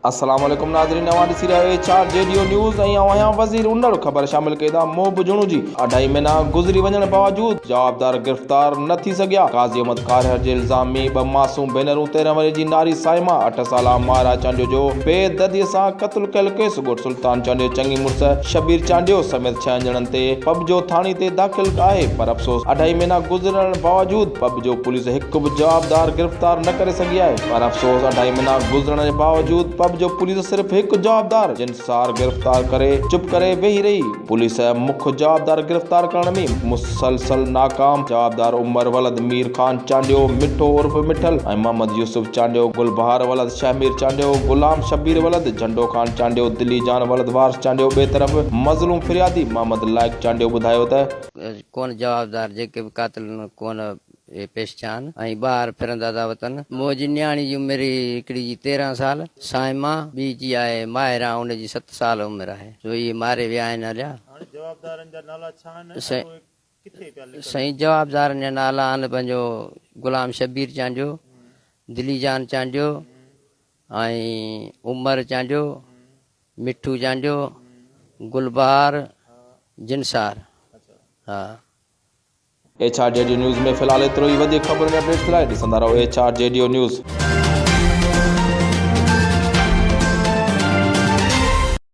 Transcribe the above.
السلام عليڪم ناظرين اوهان ڏسي رهيا آهيو H R G D O news ۽ آئون آهيان وزير انڙ خبر شامل ڪئي ٿا محب جوڻو جي اڍائي مهينا گذري وڃڻ باوجود جوابدار گرفتار نه ٿي سگهيا قاضي احمد ڪاريهر جي الزام ۾ ٻه معصوم ڀينرون 13 ورهين جي ناري صائمه اٺ سالا ماهرا چانڊيو جو بي دردي سان قتل ڪيل ڪيس ڳوٺ سلطان چانڊيو چڱي مڙس شبير چانڊيو سميت ڇهن ڄڻن تي پٻجو ٿاڻي تي داخل آهي پر افسوس اڍائي مهينا گذرڻ باوجود پٻجو پوليس هڪ به جوابدار گرفتار نه ڪري سگهي آهي پر افسوس اڍائي مهينا گذرڻ جي باوجود پب جو پوليس صرف هڪ جوابدار جنسار گرفتار ڪري چپ ڪري ويهي رهي پوليس مک جوابدار گرفتار ڪرڻ ۾ مسلسل ناڪام جوابدار عمر ولد مير خان چانڊيو مٺو عرف مٺل ۽ محمد يوسف چانڊيو گل بهار ولد شهمير چانڊيو غلام شبير ولد جهنڊو خان چانڊيو دلي جان ولد وارث چانڊيو ٻئي طرف مظلوم فريادي محمد لائق چانڊيو ٻڌايو ته. ڪونه جوابدار جيڪي به قاتل ڪونه اهي پيش ٿيا آهن ۽ ٻاهر ڦرندا ٿا وتن. منهنجي نياڻي جي عمر هڪڙي جي 13 سال صائمه، ٻي جي آهي ماهره ان جي ست سال عمر آهي. سو اهي ماري ويا آهن هليا. هاڻي جوابدارن جا نالا ڇا آهن ۽ اهي ڪٿي پيا لڪل آهن؟ سائين جوابدارن جا نالا آهن پنهنجو غلام شبير چانڊيو، دلي جان چانڊيو ۽ عمر چانڊيو، مٺو چانڊيو، گلبهار، جنسار. ها. H R G D news ۾ في الحال ايترو ئي وڌيڪ خبرن ۽ اپڊيٽس لاء ڏسندا رهو H R G D news.